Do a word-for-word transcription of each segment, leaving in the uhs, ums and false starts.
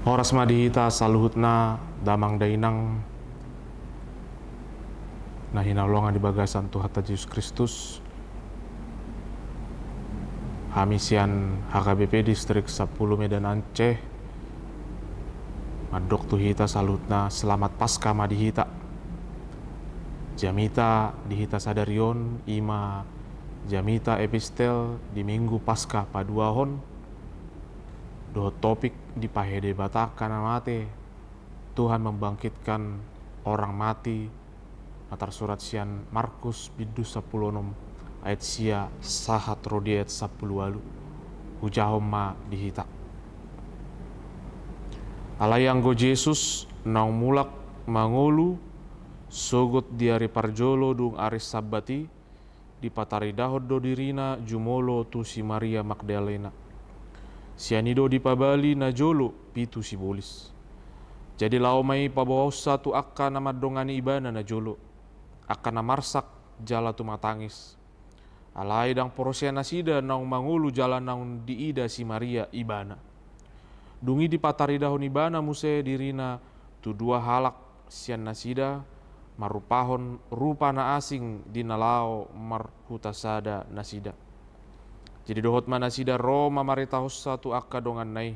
Horas ma di hita saluhutna, damang dainang na hinaholongan di bagasan Tuhanta Jesus Kristus. Hami sian H K B P Distrik Sampulu Medan Aceh mandok tu hita saluhutna, selamat Paskah ma di hita. Jamita di hita sadari on i ma jamita epistel di Minggu Paskah paduahon, dohot topik dipahede Debata angka na mate, Tuhan membangkitkan orang mati, na tarsurat sian Markus bindu sampulu onom ayat sia sahat ro di ayat sampulu ualu. Hujahon ma di hita. Alai anggo Jesus naung mulak mangolu sogot di ari parjolo dung ari Sabbat i, dipataridahon do dirina jumolo tu si Maria Magdalena. Sian i do dipabali najolo pitu sibolis. Jadi laho ma i paboaonsa tu angka na mandongani ibana najolo, angka na marsak jala tumatangis. Alai ndang porsea nasida naung mangolu jala naung diida si Maria ibana. Dung i dipataridahon ibana muse dirina tu dua halak sian nasida, marrupahon rupa na asing di na laho marhutasada nasida. Jadi dohot ma nasida ro mamaritahonsa tu angka donganna i,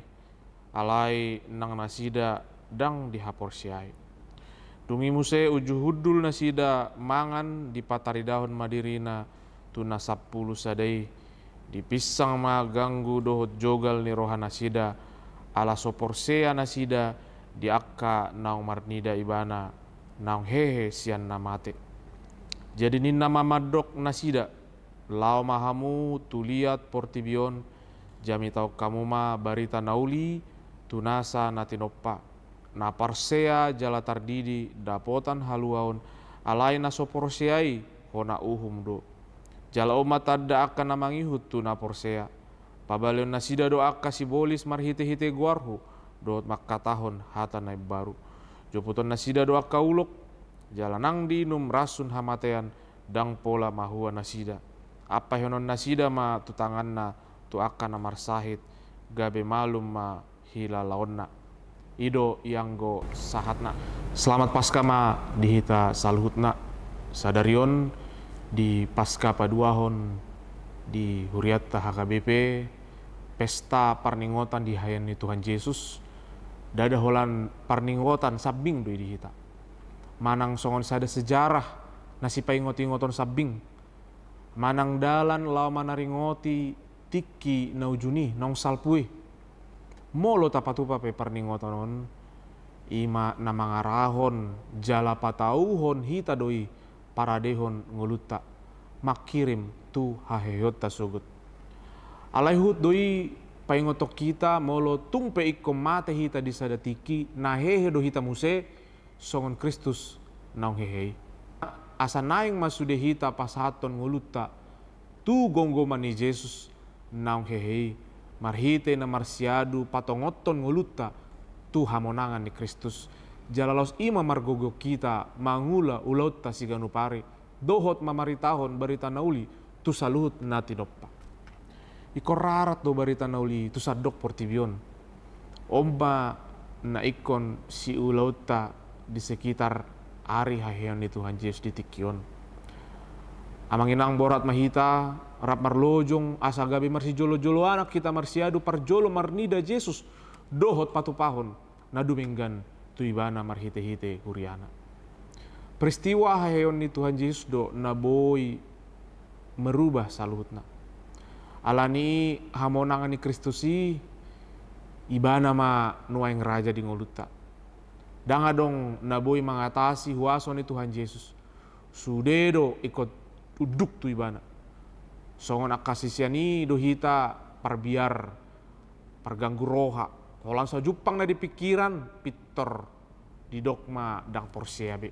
alai nang nasida ndang dihaporseai. Dung i muse uju hundul nasida mangan, dipataridahon ma dirina tu na sampulu sada i, dipinsang ma ganggu dohot jogal ni roha nasida, ala so porsea nasida di angka naung marnida ibana naung hehe sian na mate. Jadi ninna ma mandok nasida, laho ma hamu tu liat portibi on, jamitahon hamu ma barita na uli tu nasa na tinompa. Na porsea jala tardidi dapotan haluaon, alai na so porsea i hona uhum do. Jala on ma tanda angka na mangihut tu na porsea. Pabalehon nasida do angka sibolis marhitehite goarhu, dohot mangkatahon hata na imbaru. Joputon nasida do angka ulok, jala nang diinum ransun hamatean, ndang pola mahua nasida. Ampahonon nasida ma tu tanganna tu angka na marsahit, gabe malum ma hilalaonna. I do ianggo sahatna. Selamat Paskah ma di hita saluhutna. Sadari on di Paskah paduahon di hurianta H K B P, pesta parningotan di haheon ni Tuhan Jesus, ndada holan parningotan sambing do i di hita. Manang songon sada sejarah na sipaingot-ingoton sambing, manang dalan laho manaringoti tingki na ujung i naung salpu i. Molo tapatupa pe parningotan on, i ma na mangarahon jala patauhon hita do i paradehon ngolunta, mangkirim tu haheheonta sogot. Alai huhut do i paingothon hita, molo tung pe ingkon mate hita di sada tingki, na hehe do hita muse songon Kristus naung hehe i. Asa naeng ma sude hita pasahathon ngolunta tu gomgoman ni Jesus naung hehe i, marhite na marsiadu patongothon ngolunta tu hamonangan ni Kristus. Jala laos i ma margogo hita mangula ulaonta siganup ari, dohot mamaritahon barita na uli tu saluhut na tinompa. Ingkon rarat do barita na uli tu sandok portibi on. On ma na ingkon siulaonta di sekitar ari haheon ni Tuhan Jesus di tingki on. Amang inang, borat ma hita, rap marlojong asa gabe marsijolo-joloan hita marsiadu parjolo marnida Jesus dohot patupahon na dumenggan tu ibana marhite-hite huriana. Peristiwa haheon ni Tuhan Jesus do na boi merubah saluhutna. Alani i hamonangan ni Kristus i, ibana ma nuaeng raja di ngolunta. Ndang adong na boi mangatasi huaso ni Tuhan Jesus. Sude do ingkon unduk tu ibana. Songon angka sisean i do hita parbiar, parganggu roha, holan so jumpang na di pingkiran, pintor didok ma ndang porsea be.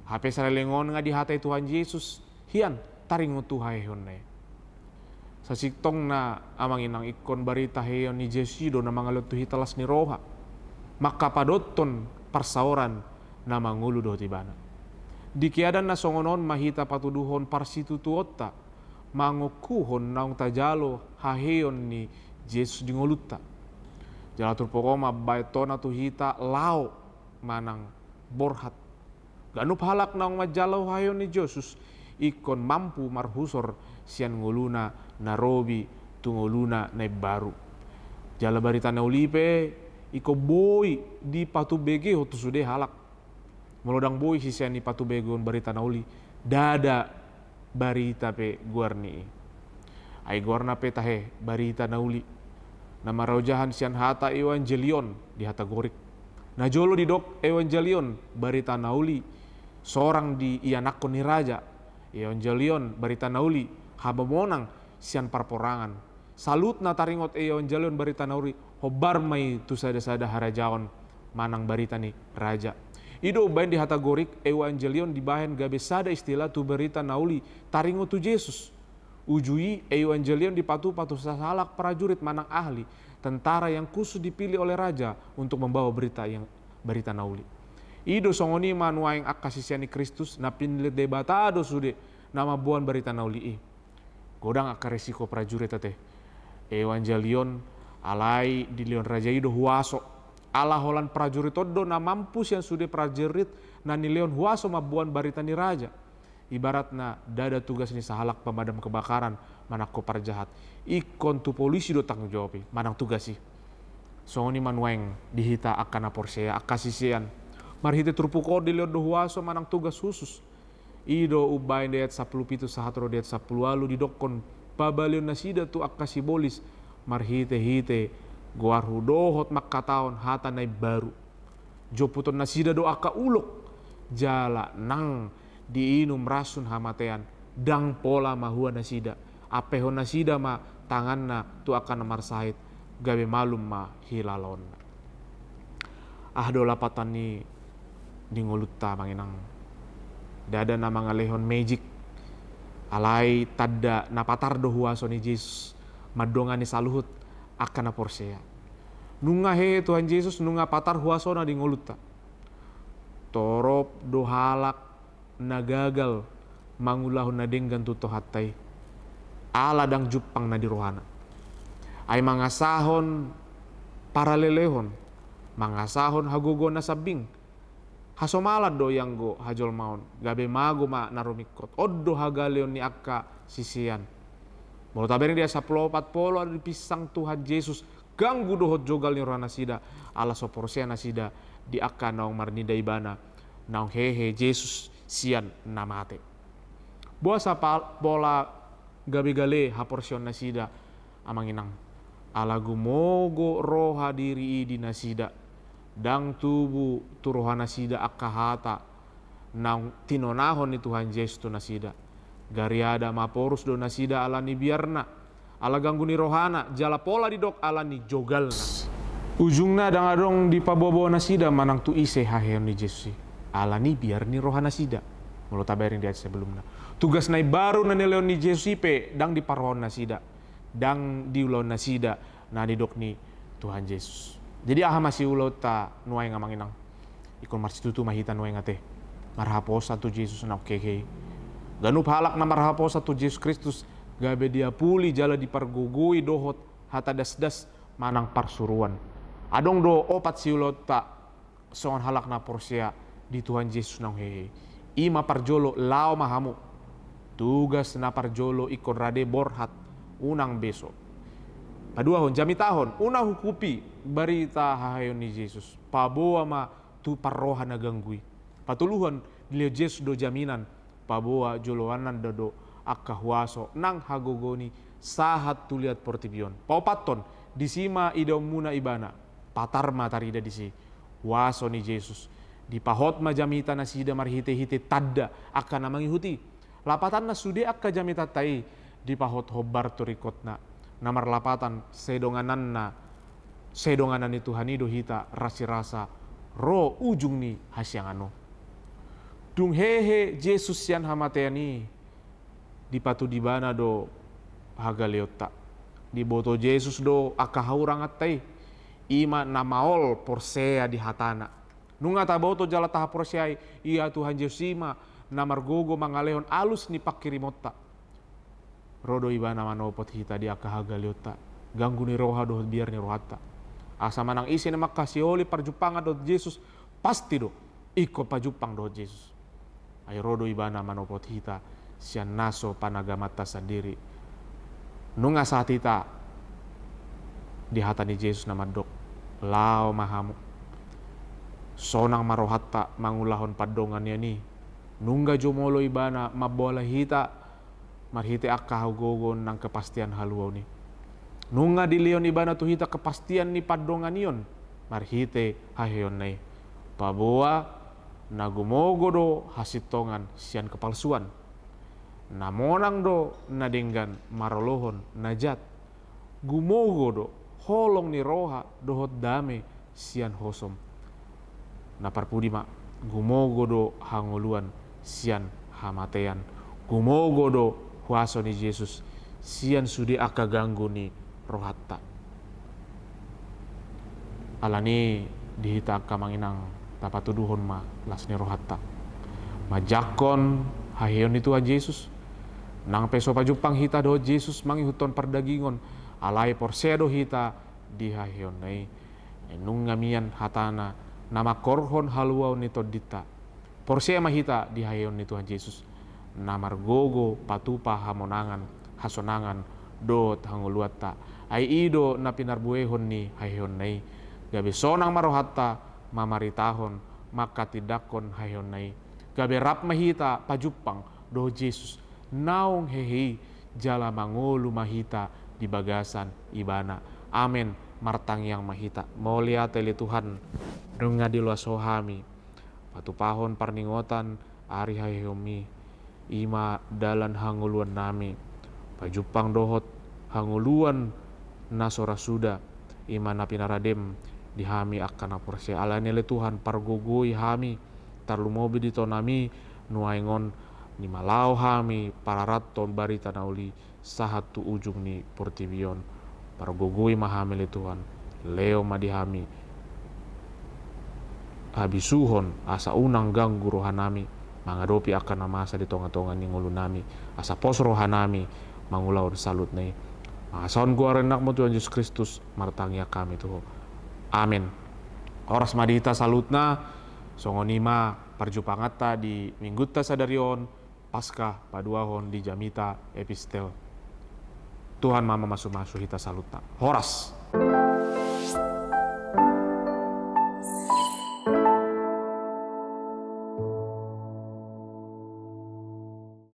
Hape saleleng on nga dihatai Tuhan Jesus, hian taringot tu haheonna i. Sasintongna amang inang, ingkon barita haheon ni Jesus i do na mangalehon tu hita las ni roha, mangkapadothon parsaoran na mangolu dohot ibana. Di keadaan na songon on ma hita patuduhon parsitutuonta, mangokuhon naung tajalo haheon ni Jesus di ngolunta. Jala turpuk on mambahen tona tu hita laho manang borhat. Ganup halak naung manjalo haheheon ni Jesus ingkon mampu marhusor sian ngoluna na robi tu ngoluna na imbaru. Jala barita na uli pe ingkon boi dipatubegehon tu sude halak. Molo ndang boi sisean i patubegehon barita na uli, ndada barita pe goarni i. Ai goarna pe tahe barita na uli, na maraojahan sian hata euangelion di hata Gorik. Na jolo didok euangelion barita na uli, sorang di ianakhon ni raja. Euangelion barita na uli, hamomonang sian parporangan. Saluhutna taringot euangelion barita na uli, hombar ma i tu sada-sada harajaon manang barita ni raja. I do umbahen di hata Gorik, euangelion dibahen gabe sada istilah tu barita na uli taringot tu Jesus. Uju i, euangelion dipatupa tu sahalak prajurit manang ahli, tentara yang khusus dipilih oleh raja untuk membawa berita yang, barita na uli. I do songon i ma nuaeng angka sisean ni Kristus, na pinillit Debata do sude na mamboan barita na uli i. Godang angka resiko prajurit ate. Euangelion alai dilehon raja i do huaso. Ala holan prajurit on do na mampu sian sude prajurit na nilehon huaso mamboan barita ni raja. Ibaratna ndada tugas ni sahalak pemadam kebakaran manangko parjahat. Ingkon tu polisi do tanggung jawab i manang tugas i. Songon i ma nuaeng di hita angka na porsea, angka sisean. Marhite turpuk on dilehon do huaso manang tugas khusus. I do umbahen di ayat sampulu pitu sahat ro di ayat sampulu ualu didokkon, pabaleon nasida tu angka sibolis marhite-hite goarhu dohot mangkatahon hata na imbaru. Jomputon nasida do angka ulok jala nang diinum rasun hamatean, ndang pola mahua nasida. Ampehon nasida ma tanganna tu angka na marsahit, gabe malum ma hilalaonna. Aha do lapatan ni di ngolunta, amang inang? Ndada na mangalehon magic, alai tanda na patar do huaso ni Jesus mandongani saluhut angka na porsea. Nunga hehe Tuhan Jesus, nunga patar huasona di ngolunta. Torop do halak na gagal mangulahon na denggan tu Tuhanta i, ala ndang jumpang na di rohana. Ai mangasahon paralelehon, mangasahon hagogoon na sambing, hasomalan do ianggo hajolmaon, gabe mago ma na rumingkot. On do hagaleon ni angka sisean. Molo tabereng di ayat sampulu opat, pola dipinsang Tuhan Jesus ganggu dohot jogal ni roha nasida, ala so porsea nasida di angka naung marninda ibana, naung hehe Jesus sian na mate. Boasa pa-, pola gabe gale haporseaon nasida, amang inang? Ala gumogo roha diri i di nasida, ndang tubu tu roha nasida angka hata naung tinonahon ni Tuhan Jesus tu nasida. Gariada maporus do nasida ala ni biarna, ala ganggu ni rohana, jala pola didok ala ni jogalna. Ujungna ndang adong dipaboa-boa nasida manang tu ise haheheon ni Jesus i, ala ni biar ni roha nasida. Molo tabereng di ayat sebelumna, tugas na imbaru na nilehon ni Jesus i pe ndang diparrohahon nasida, ndang diulahon nasida na nidok ni Tuhan Jesus. Jadi aha ma siulaonta nuaeng, amang inang? Ingkon marsitutu ma hita nuaeng ate, marhaposan tu Jesus naung hehe i. Ganup halak na marhaposan tu Jesus Kristus gabe diapuli jala dipargogoi dohot hata dasdas manang parsuruan. Adong do opat siulaonta songon halak na porsea di Tuhan Jesus naung hehe i. I ma parjolo, laho ma hamu. Tugas na parjolo ingkon rade borhat, unang beso. Paduahon, jamitahon, unang hukupi barita haheheon ni Jesus. Paboa ma tu parroha na ganggu i. Patoluhon, dilehon Jesus do jaminan, paboa joloanna do angka huaso nang hagogoon i sahat tu liat portibi on. Paopathon, disi ma idaonmuna ibana, patar ma tarida disi huaso ni Jesus. Dipahot ma jamita nasida marhite-hite tanda angka na mangihut i. Lapatanna sude angka jamitanta i dipahot hombar tu ringkotna. Na marlapatan, sai dongananna, sai donganan ni Tuhan i do hita rasirasa ro ujung ni hasiangan on. Dung hehe Jesus sian hamatean i, dipatudu ibana do hagaleonta. Diboto Jesus do angka hauranganta i, i ma na maol porsea di hatana. Nunga taboto jala tahaporseai ia Tuhan Jesus i ma na margogo mangalehon alus ni pangkirimonta. Ro do ibana manopot hita di angka hagaleonta, ganggu ni roha dohot biar ni rohanta. Asa manang ise na mangkasioli parjumpangan dohot Jesus, pasti do ingkon pajumpang dohot Jesus. Ai ro do ibana manopot hita sian na so panagamanta sandiri. Nunga sahat hita di hata ni Jesus na mandok, laho ma hamu. Sonang ma rohanta mangulahon pandonganion i. Nunga jumolo ibana mamboan hita marhite angka hagogoon nang kepastian haluaon i. Nunga dilehon ibana tu hita kepastian ni pandonganion marhite haheheonna i. Paboa na gumogo do hasintongan sian kepalsuan. Na monang do na denggan maralohon na jat. Gumogo do holong ni roha dohot dame sian hosom. Na parpudi ma, gumogo do hangoluan sian hamatean. Gumogo do huaso ni Jesus sian sude angka ganggu ni rohanta. Alani di hita angka amang inang, tapatuduhon ma las ni rohanta manjangkon haheheon ni Tuhan Jesus. Nang pe so pajumpang hita dohot Jesus mangihuthon pardagingon, alai porsea do hita di haheheonna i. Nunga mian hatana na mangkorhon haluaon ni tondinta. Porsea ma hita di haheheon ni Tuhan Jesus na margogo patupa hamonangan, hasonangan dohot hangoluanta. Ai i do na pinarbuehon ni haheheonna i. Gabe sonang ma rohanta mamaritahon, manghatindanghon haheheonna i. Gabe rap ma hita pajumpang dohot Jesus naung hehe i, jala mangolu ma hita di bagasan ibana. Amen. Martangiang ma hita. Mauliate ale Tuhan, nunga diloas Ho hami patupahon parningotan ari haheheonmi. I ma dalan hangoluannami, pajumpang dohot hangoluan na so ra suda. I ma na pinaradem di hami angka na porsea. Alani ale Tuhan, pargogoi hami, tarlumobi di tonami nuaeng on, di ma laho hami pararathon barita na uli sahat tu ujung ni portibi on. Pargogoi ma hami ale Tuhan, lehon ma di hami habisuhon asa unang ganggu rohanami mangadopi angka na masa di tonga-tonga ni ngolunami, asa pos rohanami mangulahon saluhutna i. Mangasahon goar ni AnakMu Tuhan Jesus Kristus, martangiang hami tu Ho. Amen. Horas ma di hita saluhutna. Songon i ma parjumpanganta di minggunta sadari on, Paskah paduahon di jamita epistel. Tuhan ma mamasu-masu hita saluhutna. Horas.